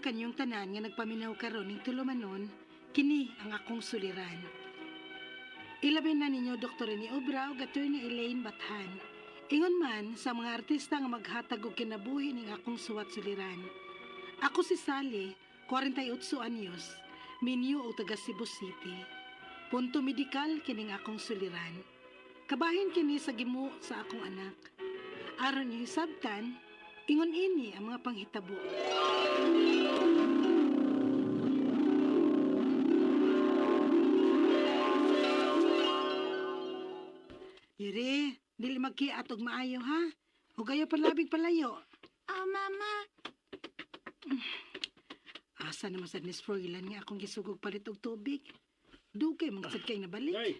kanyong tanan nga nagpaminaw karon ning tulumanon, kini ang akong suliran. Ilabi na ninyo Dr. Rene Obra ug Attorney Elaine Bathan. Ingon man sa mga artista nga maghatag og kinabuhi ning akong suwat suliran. Ako si Sally, 48 anyos, minyo og taga Cebu City. Punto medikal kining akong suliran. Kabahin kini sa gimo sa akong anak. Aron niyo hisabtan, ingon ini ang mga panghitabo. Yuri, dili magkiat og maayo ha. Hugayo palabig palayo. Ah, Mama. Asa naman sa Miss Froilan nga akong gisugog palit og tubig. Dugay man sad kay nabalik. Ay,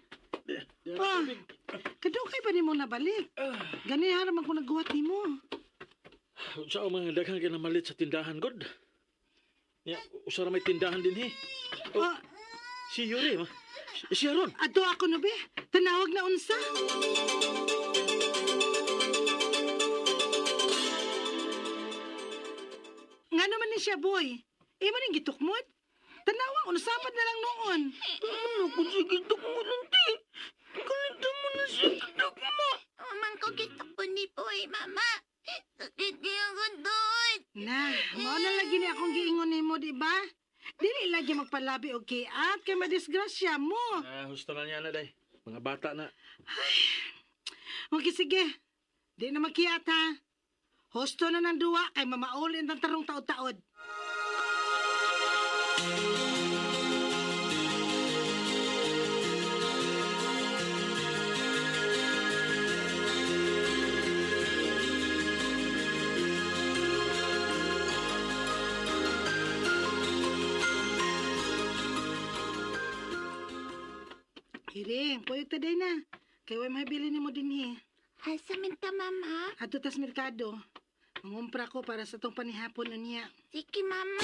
Ah, kadugay pa nimo nabalik. Gani hara man ko nagguhat nimo. Sa mga daghang kinamalit sa tindahan, God. Ya, usa ra may tindahan din, he. Oh, Ah, si Yuri, ma. Si Aaron. Adto ako no be. Tanawag na unsa. Nga naman ni siya, boy. Imo ning gitukmod. Tanawang unsapan na lang noon. Ano kung sige mo nanti? Kalita mo na siya mo. Umang ko kita po ni Boy, Mama. Sakit niya ko doon. Na, mao na lagi ni akong giingon nimo, di ba? Dili lagi magpalabi og kiat kay madisgrasya mo. Ah, husto na niya na, day. Mga bata na. Okay, sige. Di na magkiat ha. Husto na ng duwa kay mamaulin ang tarong taod-taod. Ire, puyog ta day na. Kay way mahibili nimo dinhi. Asa man ta, Mama? Adto tas merkado. Mangumpra ko para sa tong panihapon unya. Sige, Mama.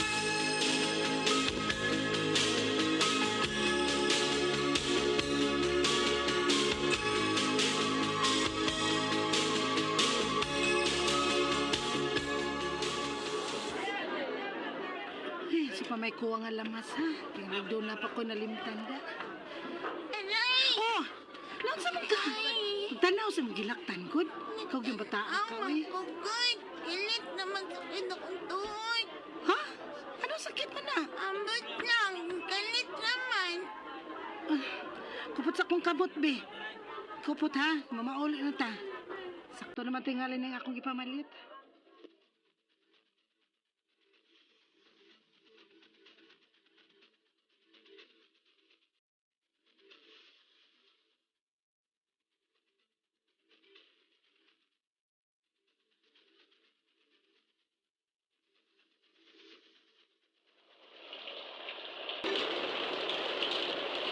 Eh, sa pa may kuha nga lamas ha. Kaya doon na pa ko nalimtan da. Aray! Oh! Naunsa man ka? Tanaw sa mga gilaktan, good. Ikaw yung bataan ka, Ang oy. magkugod. Kilit na magsakit akong tuhod. Ha? Anong sakit mo na? Ambot lang. Galit naman. Kupot sa akong kabot, be. Kupot ha. Mamauli na ta. Sakto naman tingali ng akong ipamalit.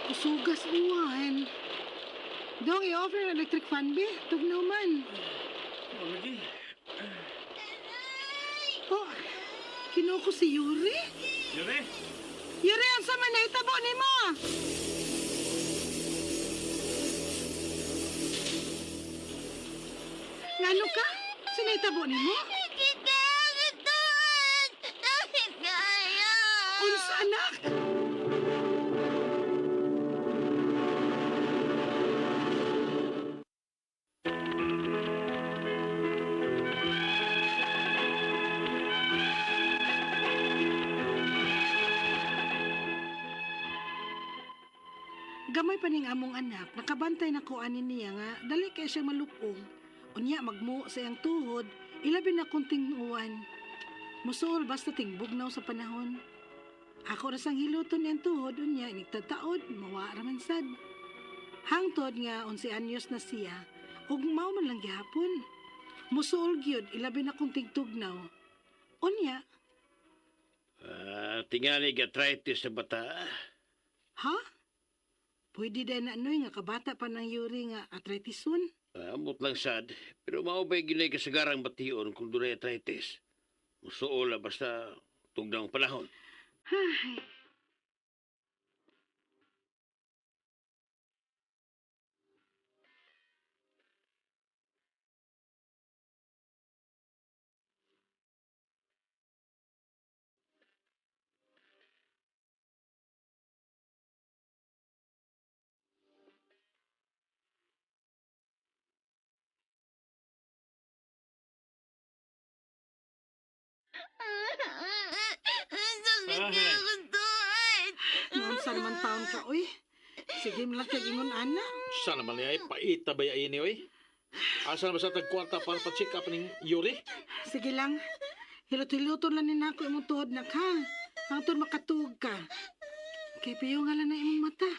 Kusugas uwan. Dong, i-offer ang electric fan, be. Tugnaw man. Oh, lagi. Oh, kinuko si Yuri. Yuri! Yuri, ang sama na itabo ni mo. Ngano ka? Sinaitabo ni mo? Sakit kaya sa tuhod. Sakit kaya. Unsa, anak? Gamay pa ning among anak, nakabantay na ko ani niya nga dali kay siya malupong. Unya magmuo sa iyang tuhod, ilabi na kunting uwan. Musuol basta tingbugnaw sa panahon. Ako ra sang hiluton niyang tuhod unya inigtataod, mawa ra man sad. Hangtod nga 11 anyos na siya, ug mao man lang gihapon. Musuol gyud ilabi na kung tigtugnaw. Unya, Ah, tingali arthritis sa bata. Ha? Pwede din na anoy nga kabata pa ng Yuri nga arthritison. Ah, amot lang sad. Pero mao ba'y ginay kasagarang bation kung dunay arthritis? Musuol basta tugdang panahon. Ay, Sakit kaya akong tuhod. Noon sa naman taon ka, uy. Sige mo lang kay ingon, ana. Sana man niya ay paita ba ini oy? Asa na ba sa tagkwarta para pa-check up ning Yuri? Sige lang. Hilot-hiloton lang ni nako imong tuhod nak ha. Hangtod makatuog ka. Kay piyo nga lang na imong mata.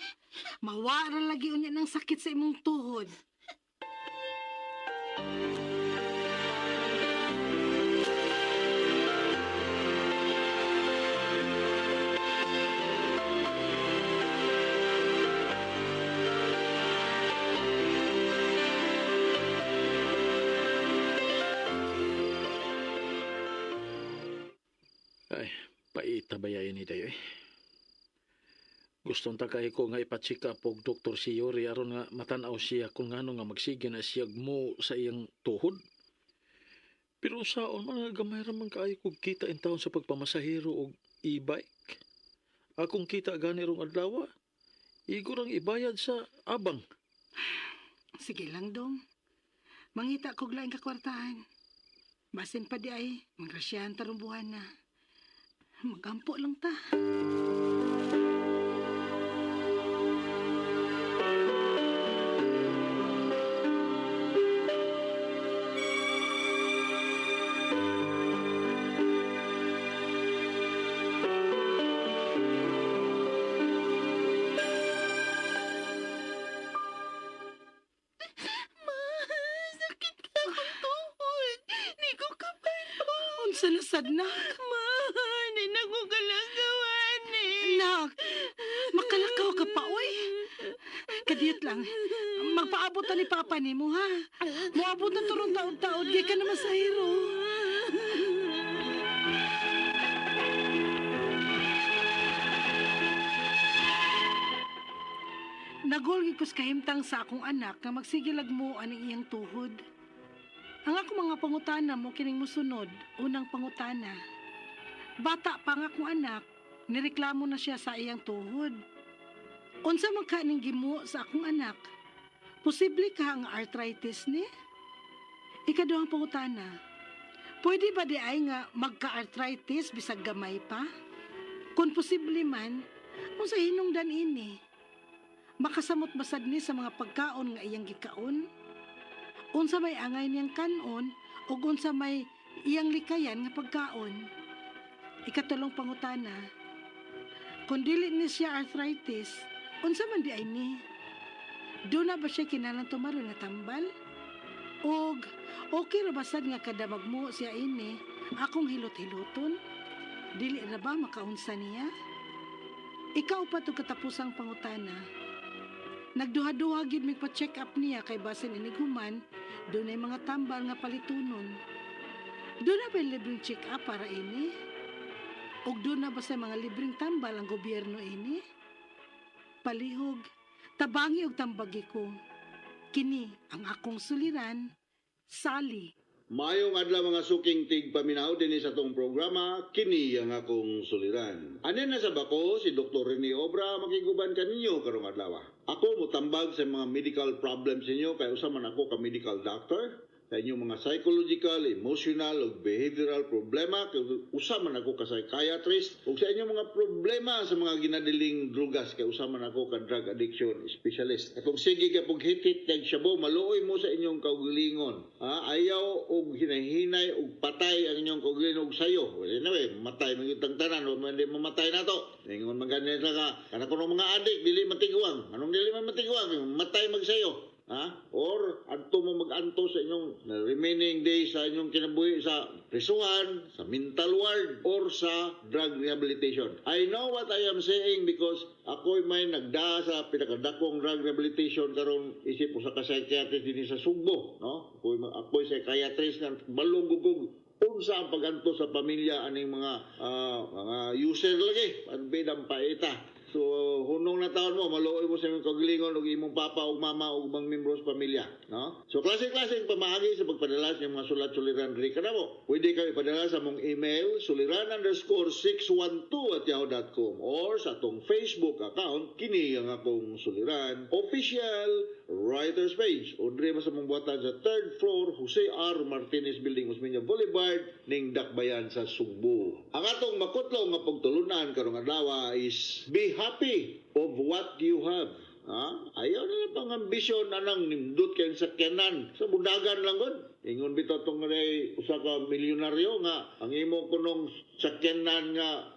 Mawara lagi unya ng sakit sa imong tuhod. Ay, paita ba ini dayo eh? Gustong takay ko nga ipa-check up og Dr. si Yuri aron nga matanaw siya kung ngano nga magsige na siya mo sa iyang tuhod. Pero saon man nga gamay ra man kaayo kog kita in taon sa pagpamasahero og e-bike. Akong kita gani rong adlaw, igo rang ibayad sa abang. Sige lang dong. Mangita kog laing kakwartahan. Basin pa di ay, magrasyahan tarong buwan na. Magampo lang ta. Ma, sakit ka akong tuhod. Di ko kabalo. Unsa na sad nak? Ma, di na ko kalakawan eh. Nak, makalakaw ka pa, oy. Kadiyot lang. Magpaabot ta ni Papa nimo ha. Moabot na turong taon-taon, di ka na masahiro. Nagulgi ko sa kahimtang sa akong anak nga magsigilag mo aning iyang tuhod. Ang akong mga pangutana mo kining musunod, unang pangutana. Bata pa nga akong anak, nireklamo na siya sa iyang tuhod. Unsa man ka ning gimo sa akong anak? Posible ka ang arthritis ni? Ikaduhang pangutana. Pwede ba di ay nga magka-arthritis bisag gamay pa? Kung posible man, unsa hinungdan ini? Makasamot basad ni sa mga pagkaon nga iyang gikaon? Unsa may angay niyang kanon ug unsa may iyang likayan nga pagkaon? Ikatulong pangutana, kung dili ni siya arthritis, unsa man di ay ni? Doon na ba siya kinalang tumaro nga tambal? Og okay ra ba sad nga kada magmuo siya ini, akong hilot-hiloton? Dili ra ba makaunsa niya? Ikaw pa to katapusang pangutana. Nagduha-duha gyud mig pa-check up niya kay basin inighuman, dunay mga tambal nga palitunon. Doon na ba libreng check up para ini? Og doon na ba sa mga libreng tambal ang gobyerno ini? Palihog, tabangi og tambagi ko. Kini ang akong suliran, Sally. Maayong adlaw mga suking tig paminaw dinhi sa atong programa kini ang akong suliran. Anin na sa bako si Dr. Rene Obra makiguban kaninyo karong adlaw. Ako motambag sa mga medical problems ninyo kay usa man ako ka medical doctor sa inyong mga psychological, emotional ug behavioral problema kay usa man ako ka psychiatrist ug sa inyong mga problema sa mga ginadiling drugas kay usa man ako ka drug addiction specialist. Atong sige kay pug hitit kag shabu maluoy mo sa inyong kaugalingon. Ha, ayaw og hinahinay og patay ang inyong kaugalingon og sayo. Well, anyway, matay man gyud tang tanan, wa man di mamatay nato. Ingon man gani sa ka, kana kuno mga adik dili matiguang. Anong dili man matiguang? Matay magsayo. Ha? Or adto mo mag-anto sa inyong remaining days sa inyong kinabuhi sa prisuhan, sa mental ward, or sa drug rehabilitation. I know what I am saying because ako'y may nagdaa sa pinakadakong drug rehabilitation karon isip usa ka psychiatrist dinhi sa Sugbo, no? Ako'y psychiatrist nga balungog unsa ang paganto sa pamilya aning mga mga user lagi, ang bidang paita. So, So hunong na taon mo, maluoy mo sa imong kaugalingon ug imong papa ug mama ug ubang membro sa pamilya, no? So klase-klase pamaagi sa pagpadala sa inyong mga sulat suliran diri kanamo. Pwede kayo ipadala sa among email suliran_612@yahoo.com or sa atong Facebook account, kini ang akong suliran official writers page, o diri sa among buhatan sa third floor, Jose R. Martinez Building, Osmeña Boulevard, ning Dakbayan sa Sugbo. Ang atong makutlo nga pagtulunan karong adlaw is be happy of what you have. Ha? Ayaw na lang pang ambisyon anang nindot kayong sakyanan. Sa budagan lang gud. Ingon bitaw tong ray usa ka milyonaryo nga ang imo kunong sakyanan nga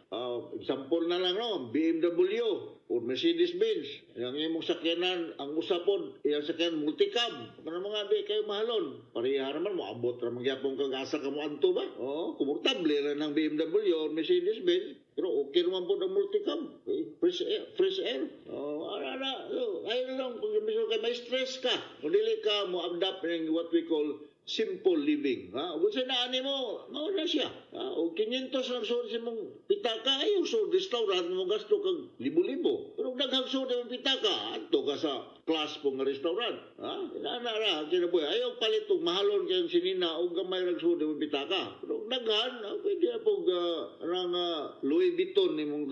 example na lang, no, BMW or Mercedes-Benz. Ang imong sakyanan, ang usapon, iyang sakyanan multicab. Kana mga di kayo mahalon. Pareha naman mo abot ra magyapon kag asa ka mo anto ba? Oo, komportable ra ng BMW or Mercedes-Benz. Pero okay naman po ang multicab. Okay? Fresh air, fresh air. Oh, ana na. So, ayaw na lang kung kay may stress ka. Kung dili ka mo adapt ng what we call simple living. Ha? Kung sa naani mo, mao na siya. Ha? O 500 lang suod sa imong pitaka, ayaw sa restaurant mo gasto kag libo-libo. Pero kung daghang suod imong pitaka, adto ka sa class po nga restaurant. Ha? Ina ra, kinabuhi. Ayaw palit og mahalon kayong sinina o gamay rag suod imong pitaka. Pero kung daghan, pwede na pog rang Louis Vuitton imong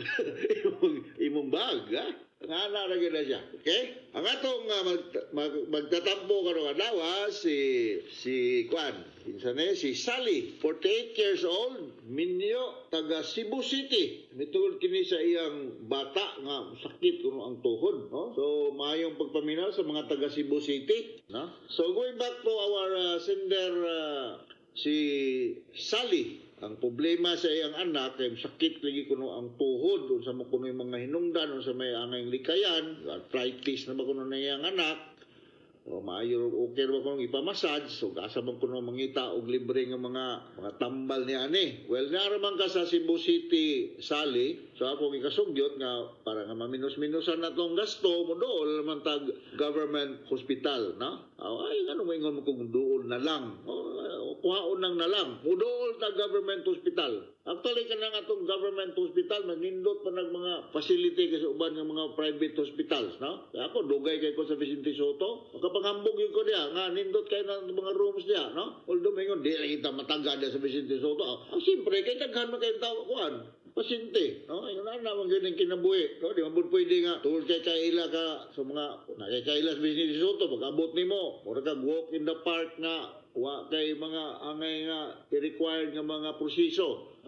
imong bag. Ha? Nga na ra gyud na siya. Okay? Ang atong magtatampo karong adlaw si si Kwan, kinsa ni si Sally, 48 years old, minyo, taga Cebu City. Mitungod kini sa iyang bata nga sakit kuno ang tuhod, no? So maayong pagpaminaw sa mga taga Cebu City, no? So going back to our sender, si Sally, ang problema sa iyang anak kay sakit lagi kuno ang tuhod, unsa mo kuno yung mga hinungdan, unsa may angay likayan, arthritis na ba kuno na iyang anak. O maayo, okay ra ba kuno ipamassage? So asa man kuno mangita og libre nga mga tambal ni ani? Well, naa man ka sa Cebu City, Sally, so akong ikasugyot nga para nga maminos-minusan na tong gasto mo, dool man tag government hospital, no? Ay, ngano mo ingon mo kung dool na lang? O, kuhaon nang na lang, mudool tag government hospital. Actually, kanang atong government hospital manindot pa nag mga facility kasi uban nga mga private hospitals, no? Kaya ako dugay kay ko sa Vicente Sotto, makapanghambog yun ko diya nga nindot kay ng mga rooms diya, no? Although maingon di lang kita matagad sa Vicente Sotto. Ah, siyempre kay daghan man kay tao kuan pasyente, no? Ingon na naman gyud ang kinabuhi, no? Di man pud pwede nga tungod kay kaila ka sa mga nakikaila sa Vicente Sotto, pag abot nimo, mura kag walk in the park nga wa kay mga angay nga i-required nga mga proseso,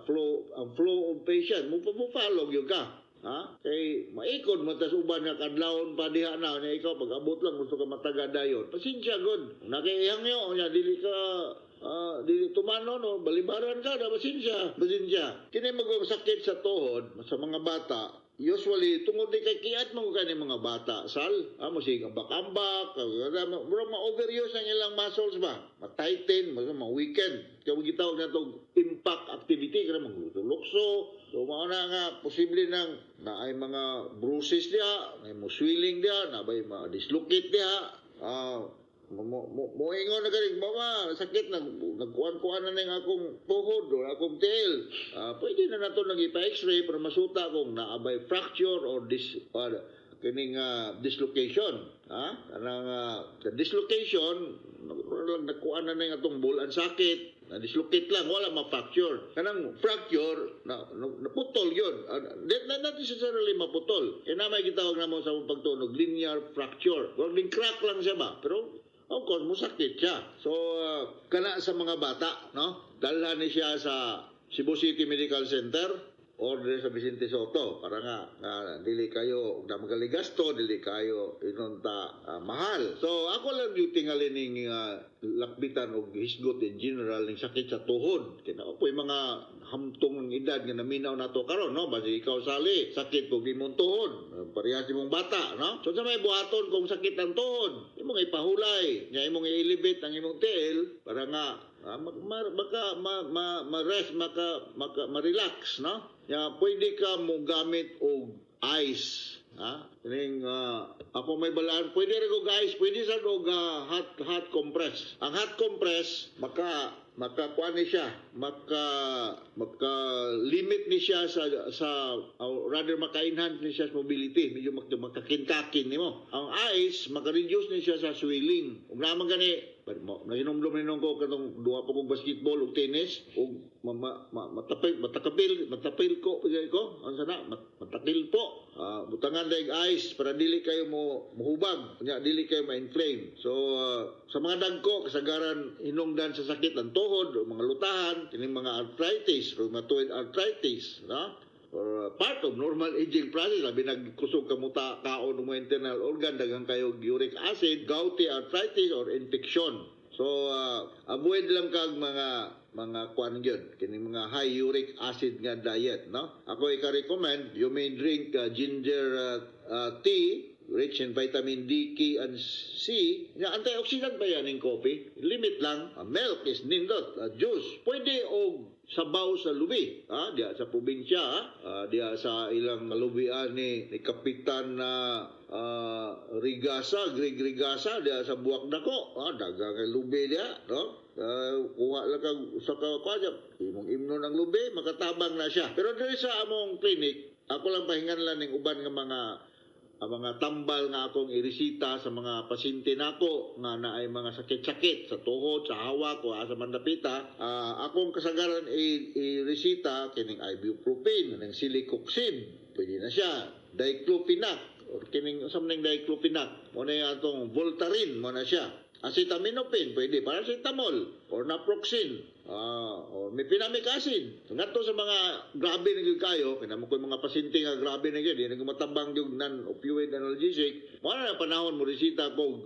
flow, ang flow of patient mo follow gyud ka, ha, kay maikod man tas uban nga kadlawon pa diha na nya ikaw pag abot lang gusto ka matagad dayon. Pasensya gud, nakaihang yo nya dili ka dili tumano, no, balibaran ka na. Pasensya, pasensya. Kini mag sakit sa tuhod sa mga bata, usually tungod di kay kiat mo kani mga bata, sal mo sige ambak-ambak, murag ma-overuse ang ilang muscles ba, ma-tighten, ma-weaken, kaya gitawag na to impact activity, kaya maglukso. So mao na nga posible nang na ay mga bruises diha, may mo swelling diha, na bay ma-dislocate diha. Mo, mo, mo, moingon na galing, "Mama, sakit, nagkuan-kuan na ning akong tuhod o akong tiil." Pwede na nato nang ipa-x-ray para masuta kung naabay fracture or kining dislocation. Ha? Kanang the dislocation, lang nagkuan na ning atong ball and socket, na dislocate lang, wala ma-fracture. Kanang fracture, na naputol yun. Not, not necessarily maputol. Kaya na may gitawag na mo sa among pagtunog, linear fracture. Well, ning crack lang siya ba? Pero of course, musakit siya. So, kana sa mga bata, no? Dalhan ni siya sa Cebu City Medical Center or diri sa Vicente Sotto para nga dili kayo na magaligasto, dili kayo inunta mahal. So ako lang yung tingali ning lakbitan og hisgot in general ning sakit sa tuhod. Kaya po yung mga hamtong ng edad nga naminaw nato karon, no? Basi ikaw, Sally, sakit kog imong tuhod, parehas imong bata, no? So sa may buhaton kung sakit ang tuhod, imong ipahulay nya, imong i-elevate ang imong tiil para nga baka ma, ma-rest, maka, maka ma-relax, no? Ya, pwede ka mo gamit og ice. Ha? Kining ako may balaan, pwede ra ko, guys, pwede sa og hot hot compress. Ang hot compress maka kuan ni siya, maka maka limit ni siya sa or rather maka-enhance ni siya sa mobility, medyo makakinkakin nimo. Ang ice maka-reduce ni siya sa swelling. Ug naman gani mo nahinumdum ni ko katong duha pa kog basketball ug tennis ug ma, ma, ma, matapil matakapil matapil ko pagay ko unsa na matakil po. Butangan daig ice para dili kayo mo mohubag, nya dili kayo ma-inflame. So sa mga dagko, kasagaran hinungdan sa sakit ang tuhod o mga lutahan, kining mga arthritis, rheumatoid arthritis, no, or part of normal aging process, labi nagkusog ka muta kaon ng mga internal organ, daghan kayo uric acid, gouty arthritis or infection. So avoid lang kag mga kuan gyud kining mga high uric acid nga diet, no? Ako ika-recommend, you may drink ginger tea rich in vitamin D, K, and C. Nga antioxidant ba yan in coffee? Limit lang. Milk is nindot. Juice. Pwede og sabaw sa lubi. Ha? Diya sa probinsya. Ha? Diya sa ilang lubian ni Kapitan na Rigasa, Greg Rigasa, diya sa Buak Dako. Ha? Daghang kay lubi diya. No? Kuha lang kag usa ka kuha, imong imnon ang lubi, makatabang na siya. Pero diri sa among clinic, ako lang pahinganlan ning uban nga mga ang mga tambal nga akong iresita sa mga pasyente nako nga naay mga sakit-sakit sa tuhod, sa hawak o asa man dapita, akong kasagaran iresita kining ibuprofen, kining celecoxib, pwede na siya, diclofenac or kining unsa man ning diclofenac, mo na yung atong Voltaren, mo na siya. Acetaminophen, pwede, paracetamol, or naproxen, or mefenamic acid. Ngadto sa mga grabe na gyud kayo, kinamo ko yung mga pasyente nga grabe na gyud, di na matabang yung non-opioid analgesic, mo na panahon mo resita kog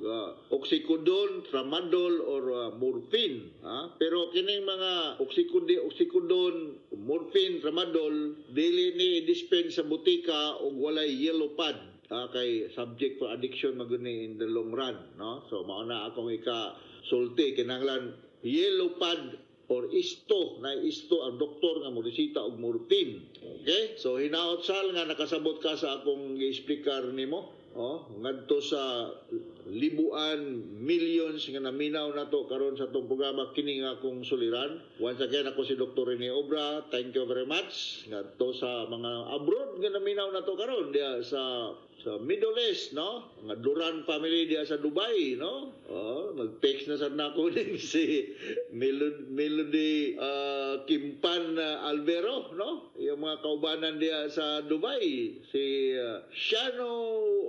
oxycodone, tramadol, or morphine. Ha? Pero kining mga oxycodone, morphine, tramadol, dili ni dispense sa botika og walay yellow pad, kay subject for addiction maguni in the long run, no? So mao na akong ika sulti, kinahanglan yellow pad or isto na isto ang doktor nga moresita og morphine. Okay, so hinaot sal nga nakasabot ka sa akong gi-explicar nimo. Oh, ngadto sa libuan, millions nga naminaw nato karon sa atong programa Kini Nga Akong Suliran. Once again, ako si Dr. Rene Obra. Thank you very much. Ngadto sa mga abroad nga naminaw nato karon diya sa Middle East, no? Mga Duran family diya sa Dubai, no? Oh, nag-text na sad nako ning si Melody Kimpan Alvero, no? Yung mga kaubanan diya sa Dubai, si Shano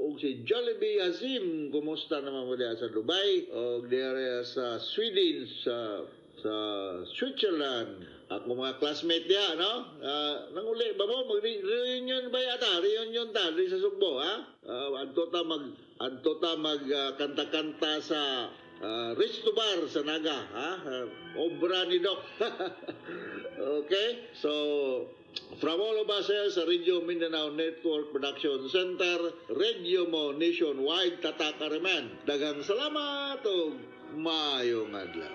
ug si Jollibee Azim, kumusta naman mo diya sa Dubai o diya sa Sweden, sa Switzerland. Ako mga classmate diya, no? Nanguli ba mo? Mag-reunion ba yata? Reunion ta, di sa Sugbo, ha? Adto ta mag kanta-kanta sa Resto Bar sa Naga, ha? Obra ni Doc. Okay? So, from all of us here sa Radio Mindanao Network Production Center, Radio Mo Nationwide, Tatak Areman. Daghang salamat ug maayong adlaw.